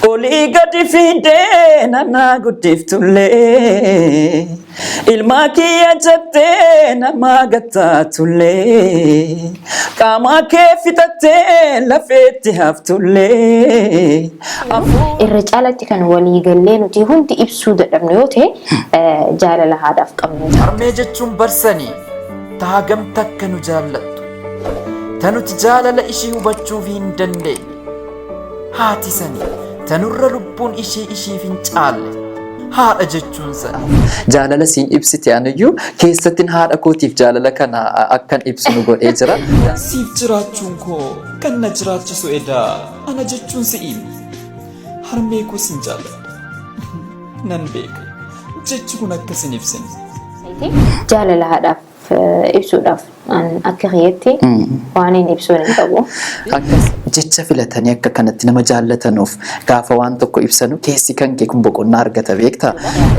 Olii gadi fiidee nanaa guddiftullee ilmaa kiyya jettee namaa gattaatullee qaamaa kee fixattee lafeetti haftullee. Irra caalatti kan walii gallee nuti hundi ibsuu dadhabnu yoo ta'e jaalala haadhaaf qabnu. Harmee jechuun barsanii ta hagam takka nu jaallattu. Ta nuti jaalala ishii hubachuuf hin dandeenye. Haati sanii ta nurra lubbuun ishii ishiif hin caalle. Haadha jechuun sanii. Jaalala siin ibsite aniyyuu keessattin haadha kootiif jaalala kana akkan ibsu nu godhee jira. Siif jiraachuun koo kan na jiraachisu edaa ana jechuun si'iim. Harmee koo sin jaalladha. Nan beeka. Jechi kun akka sin ibsine. Jaalala haadhaaf ibsuudhaaf an akka kiyyatti waan hin ibsuun hin qabu. Akkas jecha filatanii akka kanatti nama jaallatanuuf gaafa waan tokko ibsanu keessi kan kee kun boqonnaa argata beektaa.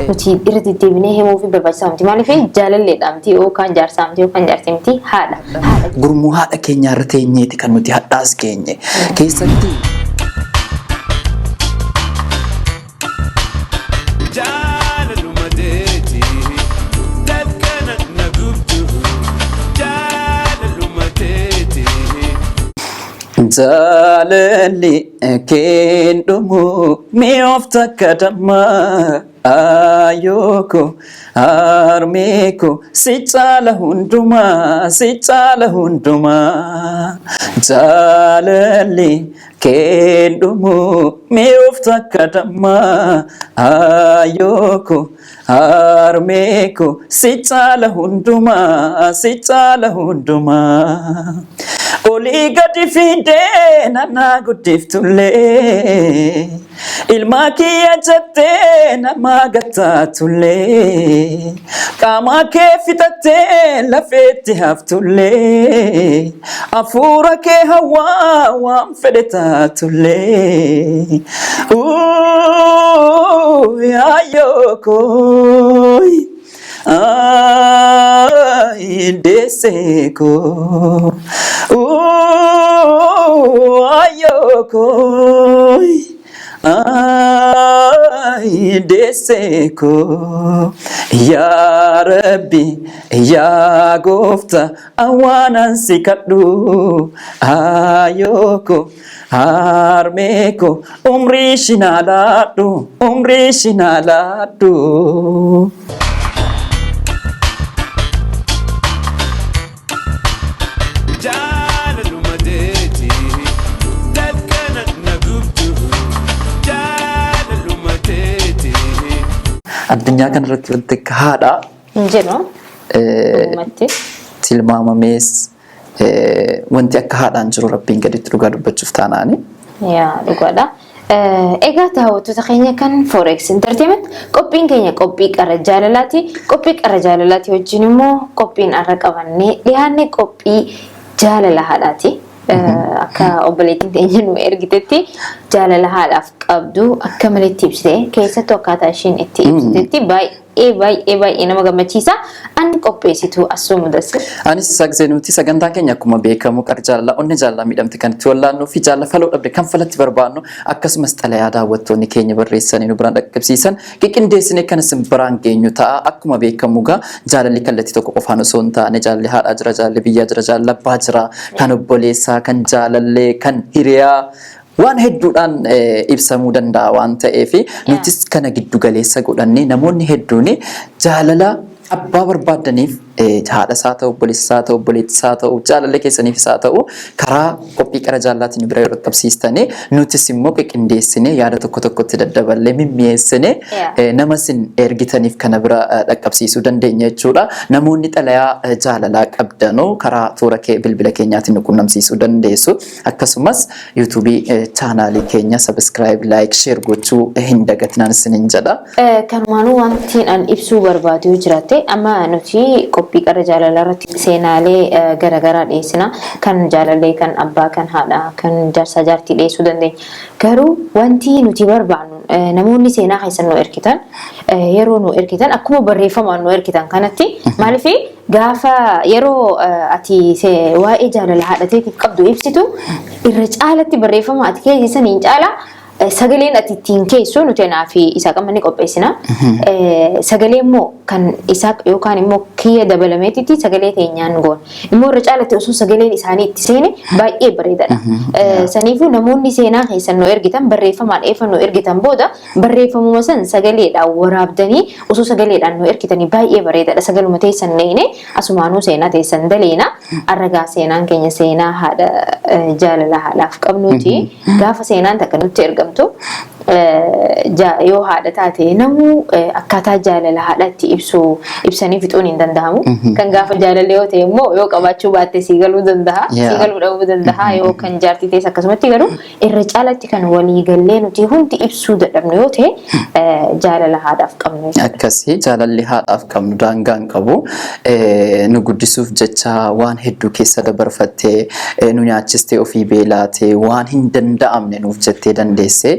Nuti irra deddeebinee himuu fi barbaachisaa miti. Maaliif jaalalleedha miti yookaan jaarsaa miti yookaan jaartii miti haadha. Haadha. Gurmuu haadha keenyaa irra teenyeeti kan nuti hadhaas geenye. Keessatti. Jaalaluma teeti daggana na gubdu jaalaluma teeti. Jaalalli keen dhumu mi'oof takka dammaa ayooko harmeeko si caala hundumaa si caala hundumaa jaalalli keen dhumu mi'oof takka dammaa ayooko harmeeko si caala hundumaa si caala hundumaa olii gadi fiidee nanaa guddiftullee ilmaa kiyya jettee namaa gattaatullee qaamaa kee fixattee lafeetti haftullee hafuura kee hawwaa waan fedhe taatullee yaayyoo koo deessee koo aayyoo koo deessee koo yaa rabbi yaa goofta awwaanaan si kadhu aayyoo koo harmee koo umrii shinaa laadhu umrii shinaa laadhu. Jaalaluma teeti daggana na gubdu jaalaluma teeti. Addunyaa kanarratti wanti akka haadhaa Hin jedhu dhugumatti. Tilmaamamees wanti akka haadhaan jiru rabbiin gaditti dhugaa dubbachuuf taanaani. Yaa dhugaadha. Egaa daawwattoota keenya kan Forex Entertainment qophiin keenya qophii qara jaalalaati. Qophii qara jaalalaati wajjin immoo qophiin har'a qabannee dhiyaanne qophii jaalala haadhaati. Akka obboleettiin teenya nu ergitetti jaalala haadhaaf qabdu akka maletti ibsite keessattuu akkaataa ishiin itti ibsitetti baay'ee baay'ee baay'ee nama gammachiisa. An qopheessituu Assuu Mudassir. Anis Isaaq Zeenuuti. Sagantaan keenya akkuma beekamu qara jaalalaa onnee jaalalaa miidhamte kan itti wallaannuu fi jaalala faloo dhabde kan falatti barbaannu akkasumas xalayaa daawwattoonni keenya barreessanii nu biraan dhaqqabsiisan qiqindeessinee kan isin biraan geenyu ta'a. Akkuma beekamu egaa jaalalli kallattii tokko qofaan osoo hin taane jaalalli haadhaa jira, jaalalli biyyaa jira, jaalalli abbaa jira, kan obboleessaa, kan jaalallee, kan hiriyaa waan hedduudhaan ibsamuu danda'a waan ta'eef nutis kana giddu galeessa godhannee namoonni hedduun jaalala abbaa barbaaddaniif haadha isaa ta'u obboleessa isaa ta'u obboleettii isaa ta'u jaalallee keessaniif isaa ta'u karaa qophii qara jaallalaatiin nu bira yoo dhaqqabsiistanii nutis immoo qiqindeessinee yaada tokko tokkotti daddaballee mimmi'eessinee nama isin ergitaniif kana bira dhaqqabsiisuu dandeenya jechuudha. Namoonni xalayaa jaalalaa qabdanuu karaa toora bilbila keenyaatiin nu qunnamsiisuu dandeessu. Akkasumas YouTube chaanaalii keenya subscribe, like, share gochuu hin dagatinaan isiniin jedha. Kanumaanuu wanti an ibsuu barbaadu yoo jiraate amma nuti qophii qara jaalalaa irratti seenaalee garaagaraa dhiyeessina. Kan jaalallee, kan abbaa, kan haadhaa, kan jaarsaa jaartii dhiyeessuu dandeenya. Garuu wanti nuti barbaannu namoonni seenaa keessan nu ergitan yeroo nu ergitan akkuma barreeffamaan nu ergitan kanatti maaliif gaafa yeroo ati waa'ee jaalala haadha teetiif qabdu ibsitu irra caalatti barreeffama ati keessa saniin caala Sagaleen ati ittiin keessu nuti anaa fi Isaaq amma ni qopheessina. Sagalee immoo kan Isaaq yookaan immoo kiyya dabalameetitti sagalee teenyaan goona. Immoo irra caalatti osoo sagaleen isaanii itti seene baay'ee bareedaadha. Saniifuu namoonni seenaa keessan nu ergitan barreeffamaan eefa nu ergitan booda barreeffamuma san sagaleedhaan waraabdanii osoo sagaleedhaan nu ergitanii baay'ee bareedaadha. Sagaluma teessan neeyne asumaanuu seenaa teessan daleena. Arragaa seenaan keenya seenaa haadha jaalala haadhaaf qabnuuti. Gaafa seenaan takka nutti ergamtu yoo haadha taate namuu akkaataa jaalala haadha itti ibsu ibsanii fixuun hin danda'amu. Kan gaafa jaalallee yoo ta'e immoo yoo qabaachuu baatte sii galuu danda'a. Sii galuu dhabuu danda'a. Yoo kan jaartii ta'es akkasumatti garuu irra caalatti kan walii gallee nuti hundi ibsuu dadhabnu yoo ta'e jaalala haadhaaf qabnu jechuudha. Akkasii jaalalli haadhaaf qabnu daangaa hin qabu. Nu guddisuuf jecha waan hedduu keessa dabarfattee nu nyaachistee ofii beelaatee waan hin danda'amne nuuf jettee dandeessee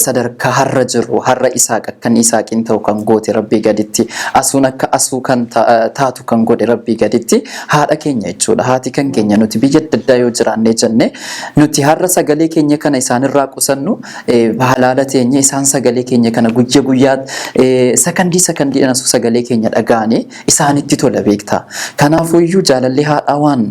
sadarkaa har'a jirru har'a Isaaq akka inni Isaaqiin ta'u kan goote Rabbii gaditti asuun akka asuu kan taatu kan godhe Rabbii gaditti haadha keenya jechuudha. Haati kan keenya nuti biyya adda addaa yoo jiraannee jenne nuti har'a sagalee keenya kana isaanirraa qusannu halaala teenye isaan sagalee keenya kana guyya guyyaa sakandii sakandiidhaan asuu sagalee keenya dhaga'anii isaanitti tola beektaa. Kanaafuyyuu jaalalli haadhaa waan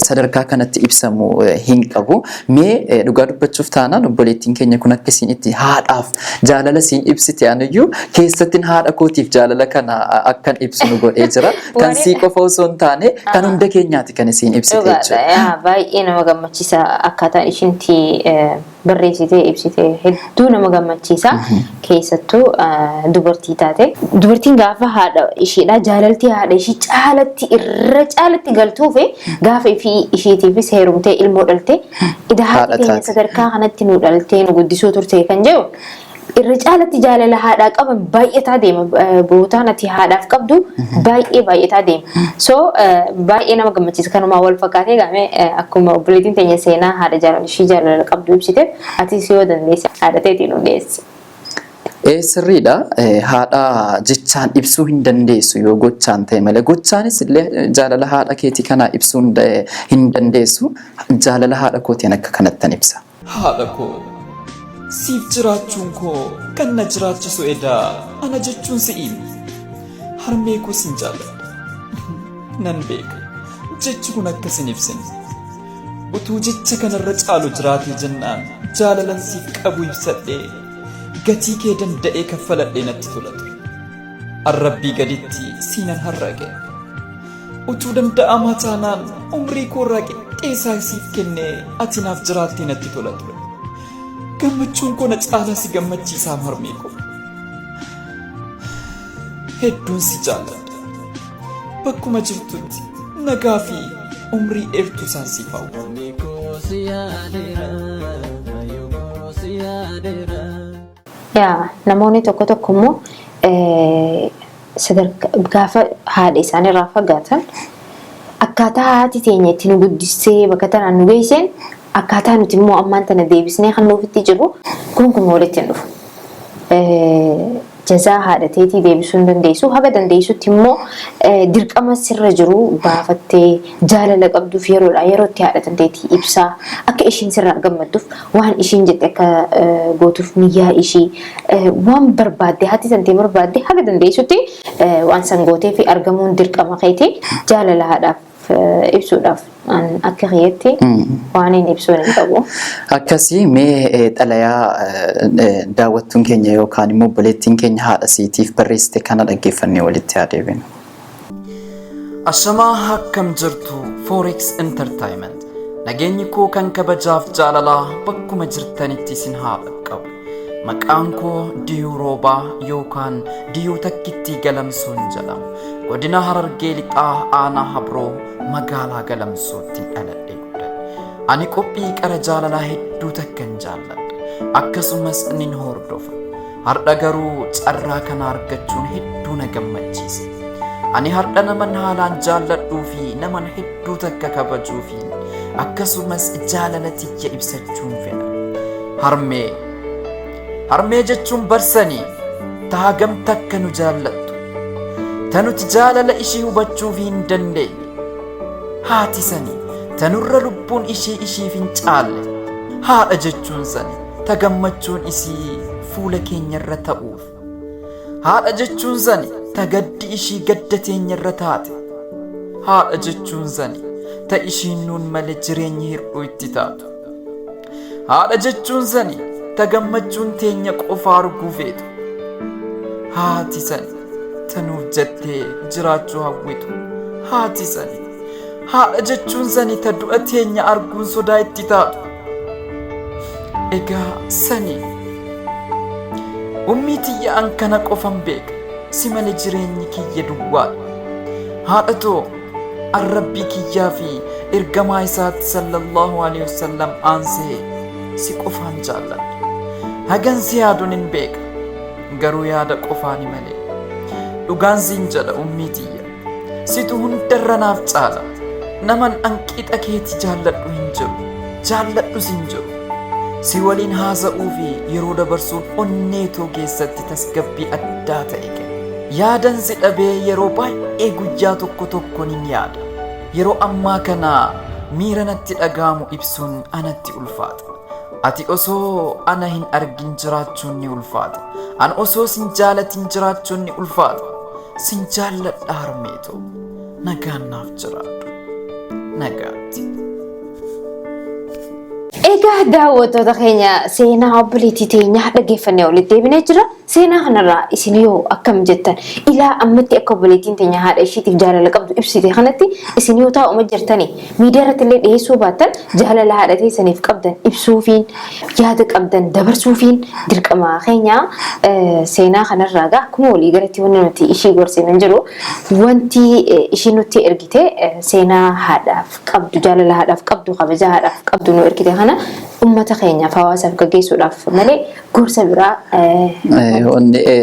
sadarkaa kanatti ibsamu hin qabu. Mee dhugaa dubbachuuf taanaan obboleettiin keenya kun akka isiin itti haadhaaf jaalala isiin ibsite aniyyuu keessattin haadha kootiif jaalala kana akkan ibsu nu godhee jira. Kan sii qofa osoo hin taane kan hunda keenyaati kan isiin ibsite jechuudha. Baay'ee nama gammachiisa akkaataan ishiin itti barreessitee ibsite hedduu nama gammachiisa. Keessattuu dubartii taate. Dubartiin gaafa haadha ishiidha jaalaltii haadha ishii caalatti irra caalatti galtuufi gaafa ifii ishiitiifis heerumtee ilmoo dhalte ida haati Haadha keenya taate. sadarkaa kanatti nu dhaltee nu guddisuu turte kan jedhu irra caalatti jaalala haadhaa qaban baay'ataa deema. Bootaan ati haadhaaf qabdu baay'ee baay'ataa deema. So baay'ee nama gammachiisa. Kanumaa wal fakkaatee gaame akkuma obboleettiin teenya seenaa haadha jaalala ishii jaalala qabdu ibsite atis yoo dandeesse haadha teetii nu geessi. Ee sirriidha. Haadha jechaan ibsuu hin dandeessu yoo gochaan ta'e malee. Gochaanis illee jaalala haadha keetii kanaa ibsuu hin dandeessu. Jaalala haadha kootiin akka kanattan ibsa. Haadha koo, siif jiraachuun koo kan na jiraachisu edaa ana jechuun si'iim. Harmee koo sin jaalladha. Nan beeka jechi kun akka sin ibsine. Utuu jecha kanarra caalu jiraatee jennaan jaalalan siif qabu ibsadhee gatii kee danda'ee kaffaladhee natti tola ture. Arrabbii gaditti siinan har'a ga'e. Utuu danda'amaa taanaan umrii koorraa qixxeesaa siif kennee ati naaf jiraattee natti tola ture. Gammachuun koo na caalaa si gammachiisaam harmee koo. Hedduun si jaalladha. Bakkuma jirtutti nagaa fi umrii dheertuu isaan siif hawwa. Yaa namoonni tokko tokko immoo sadarkaa gaafa haadha isaaniirraa fagaatan akkaataa haati teenya itti nu guddistee bakka tanaan nu geesseen akkaataa nuti immoo ammaan tana deebisnee kan nuufitti jiru gonkumaa walitti hin dhufu. Jazaa haadha teetii deebisuu hin dandeessu. Haga dandeessutti immoo dirqama sirra jiru baafattee jaalala qabduuf yeroodhaa yerootti haadha tanteetii ibsaa akka ishiin sirraa gammadduuf waan ishiin jette akka gootuuf niyyaa ishii waan barbaadde haati tantee barbaadde haga dandeessutti waan san gootee fi argamuun dirqama keeti jaalala haadhaaf ibsuudhaaf an akka kiyyatti waan hin ibsuun hin qabu. Akkasii mee xalayaa daawwattuun keenya yookaan immoo obboleettiin keenya haadha siitiif barreessite kana dhaggeeffannee walitti haa deebinu. Ashamaa akkam jirtu Forex Entertainment. Nageenyi koo kan kabajaaf jaalalaa bakkuma jirtanitti isin haa dhaqqabu. Maqaan koo Diyuu Roobaa yookaan Diyuu Takkittii Galamsoon jedhama. Godina Harargee Lixaa Aanaa Habroo magaalaa Galamsootti dhaladhe guddadhe. Ani qophii qara jaalalaa hedduu takkan jaalladha. Akkasumas nin hordofa. Har'a garuu carraa kana argachuun hedduu na gammachiise. Ani har'a naman haalaan jaalladhuu fi naman hedduu takka kabajuu fi akkasumas jaalala tiyya ibsachuun fedha. Harmee. Harmee jechuun barsanii ta hagam takka nu jaallattu. Ta nuti jaalala ishii hubachuuf hin dandeenye. Haati sanii ta nurra lubbuun ishii ishiif hin caalle. Haadha jechuun sanii. Ta gammachuun isii fuula keenyarra ta'uuf. Haadha jechuun sani ta gaddi ishii gadda teenyarra taate. Haadha jechuun sani ta ishiin nuun malee jireenyi hir'uu itti taatu. Haadha jechuun sani ta gammachuun teenya qofa arguu feetu. Haati sani ta nuuf jettee jiraachuu hawwitu. Haati sani. Haadha jechuun sani ta du'a teenya arguun sodaa itti taatu. Egaa sani. Ummii tiyya an kana qofan beeka. Si malee jireenyi kiyya duwwaadha. Haadha too an Rabbii kiyyaa fi ergamaa isaatti sallallahu alaihi wasallam aansee si qofaan jaalladha. Hagan si yaaduun hin beeka. Garuu yaada qofaani malee. Dhugaan siin jedha ummii tiyya. Situ hundarra naaf caala. Naman an qixa keeti jaalladhu hin jiru. Jaalladhus hin jiru. Si waliin haasa'uu fi yeroo dabarsuun onnee too keessatti tasgabbii addaa ta'e kenna. Yaadan si dhabee yeroo baay'ee guyyaa tokko tokko nin yaada. Yeroo ammaa kana miira natti dhaga'amu ibsuun anatti ulfaata. Ati osoo ana hin argin jiraachuun ni ulfaata. An osoo sin jaalatin jiraachuun ni ulfaata. Sin jaalladha harmee too. Nagaan naaf jiraadhu. Nagaatti. Egaa daawwattoota keenya seenaa obboleettii teenyaa dhaggeeffannee walitti deebinee jira. Seenaa kanarraa isin yoo akkam jettan ilaa ammatti akka obboleettiin teenya haadha ishiitiif jaalala qabdu ibsite kanatti isin yoo taa'uma jirtanii miidiyaa irratti illee dhiyeessuu baattan jaalala haadha teessaniif qabdan ibsuufiin yaada qabdan dabarsuufiin dirqama keenya. Seenaa kanarraa egaa akkuma walii galatti wanni nuti ishii gorsinu hin jiru. Wanti ishii nutti ergite seenaa haadhaaf qabdu, jaalala haadhaaf qabdu, kabajaa haadhaaf qabdu nu ergite kana uummata keenyaaf hawaasaaf gaggeessuudhaaf malee gorsa biraa.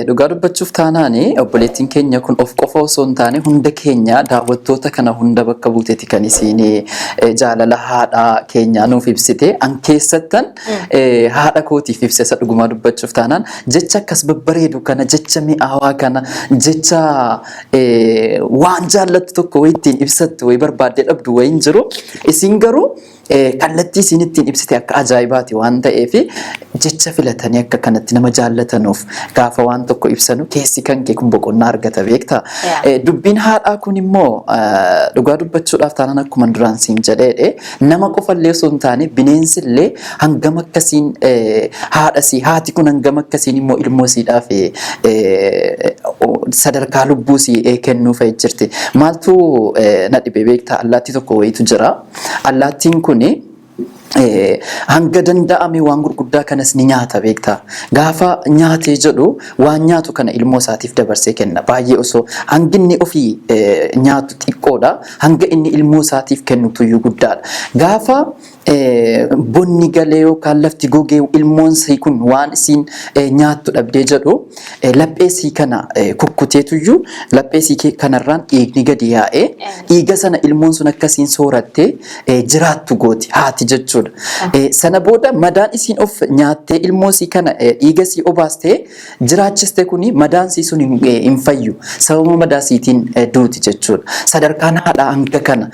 Dhugaa dubbachuuf taanaan obboleettiin keenya kun of qofa osoo hin taane hunda keenya daawwattoota kana hunda bakka buuteeti kan isiin jaalala haadhaa keenyaa nuuf ibsite. An keessattan haadha kootiif ibse isa dhugumaa dubbachuuf taanaan jecha akkas babbareedu kana, jecha mi'aawaa kana, jecha waan jaallattu tokko wayii ittiin ibsattu wayii barbaaddee dhabdu wayii hin jiru. Isin garuu kallattii isin ittiin ibsite akka ajaa'ibaati waan ta'eef jecha filatanii akka kanatti nama jaallatanuuf gaafa waan tokko ibsanu keessi kan kee kun boqonnaa argata beektaa. Dubbiin haadhaa kun immoo dhugaa dubbachuudhaaf taanaan akkuma duraan siin jedheedhe nama qofallee osoo hin taane bineensillee hangam akkasiin haadhasii haati kun hangam akkasiin immoo ilmoo isiidhaaf sadarkaa lubbuu isii kennuu fa'i jirti. Maaltu na dhibe beektaa? Allaattii tokko wayiitu jira. Allaattiin kun hanga danda'ame waan gurguddaa kanas ni nyaata beektaa. Gaafa nyaatee jedhu waan nyaatu kana ilmoo isaatiif dabarsee kenna. Baay'ee osoo hangi inni ofii nyaatu xiqqoodha. Hanga inni ilmoo isaatiif kennutuyyuu guddaadha. Gaafa bonni galee yookaan lafti gogee ilmoon isii kun waan isiin nyaattu dhabdee jedhu laphee isii kana kukkuteetuyyuu laphee isii kanarraan dhiigni gadi yaa'ee dhiiga sana ilmoon sun akkasiin soorattee jiraattu gooti haati jechuudha. Sana booda madaan isiin of nyaattee ilmoo isii kana dhiiga isii obaastee jiraachiste kuni madaan isii sun hin fayyu. Sababa madaa isiitiin duuti jechuudha. Sadarkaan haadhaa hanga kana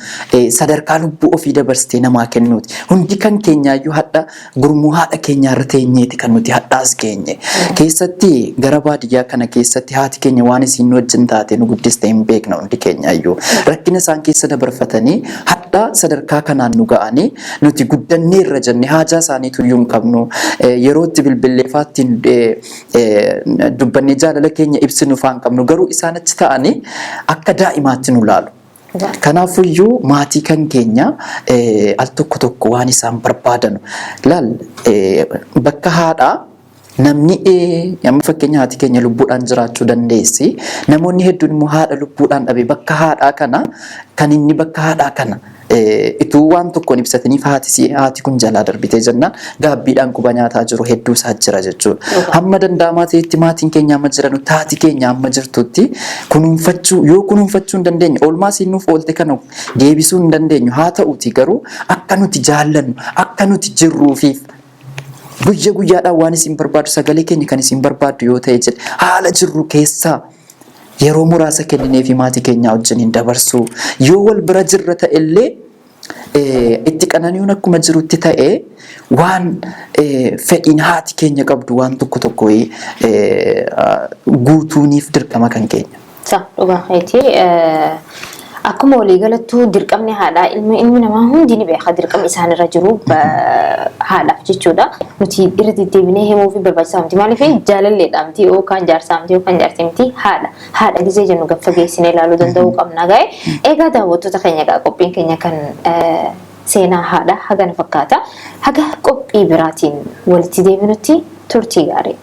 sadarkaa lubbuu ofii dabarsitee namaa kennuuti. Hundi kan keenyaayyuu hadha gurmuu haadha keenyaarra teenyeeti kan nuti hadhaas geenye. Keessatti gara baadiyyaa kana keessatti haati keenya waan isiin nu wajjin taate nu guddiste hin beekna hundi keenyaayyuu. Rakkina isaan keessa dabarfatanii hadha sadarkaa kanaan nu ga'anii nuti guddanneerra jenne haajaa isaaniitu iyyuu hin qabnu. Yeroo itti bilbillee faattiin dubbannee jaalala keenya ibsinu faa hin qabnu. Garuu isaan achi ta'anii akka daa'imaatti nu laalu. Kanaafuyyuu maatii kan keenya al tokko tokko waan isaan barbaadanu laal bakka haadhaa namni amma fakkeenya haati keenya lubbuudhaan jiraachuu dandeessi. Namoonni hedduun immoo haadha lubbuudhaan dhabe bakka haadhaa kana kan inni bakka haadhaa kana ituu waan tokkoon ibsataniif haati kun jalaa darbitee jennaan gaabbiidhaan quba nyaataa jiru hedduu isaa jira jechuudha. Hamma danda'amaa ta'etti maatiin keenya amma jiranu taati keenya amma jirtutti kunuunfachuu yoo kunuunfachuu hin dandeenye oolmaa isiin nuuf oolte kana deebisuu hin dandeenyu haa ta'uti garuu akka nuti jaallannu akka nuti jirruufiif guyya guyyaadhaan waan isin barbaadu sagalee keenya kan isin barbaaddu yoo ta'e jedhe haala jirru keessaa yeroo muraasa kenninee fi maatii keenyaa wajjin hin dabarsuu yoo wal bira jirra ta'ellee Itti qanani'uun akkuma jirutti ta'ee waan fedhiin haati keenya qabdu waan tokko tokko guutuuniif dirqama kan keenya. Sa dhugaa keeti. Akkuma waliigalattuu dirqamni haadhaa ilmi ilmi namaa hundi ni beeka dirqama isaan irra jiru haadhaaf jechuudha. Nuti irra deddeebinee himuu fi barbaachisaa miti. Maaliif jaalalleedha miti yookaan jaarsaa miti yookaan jaartii miti haadha. Haadha gizee jennu gad fageessinee ilaaluu danda'uu qabna gaa'e. Egaa daawwattoota keenya egaa qophiin keenya kan seenaa haadha hagana fakkaata. Haga qophii biraatiin walitti deebinutti turtii gaarii.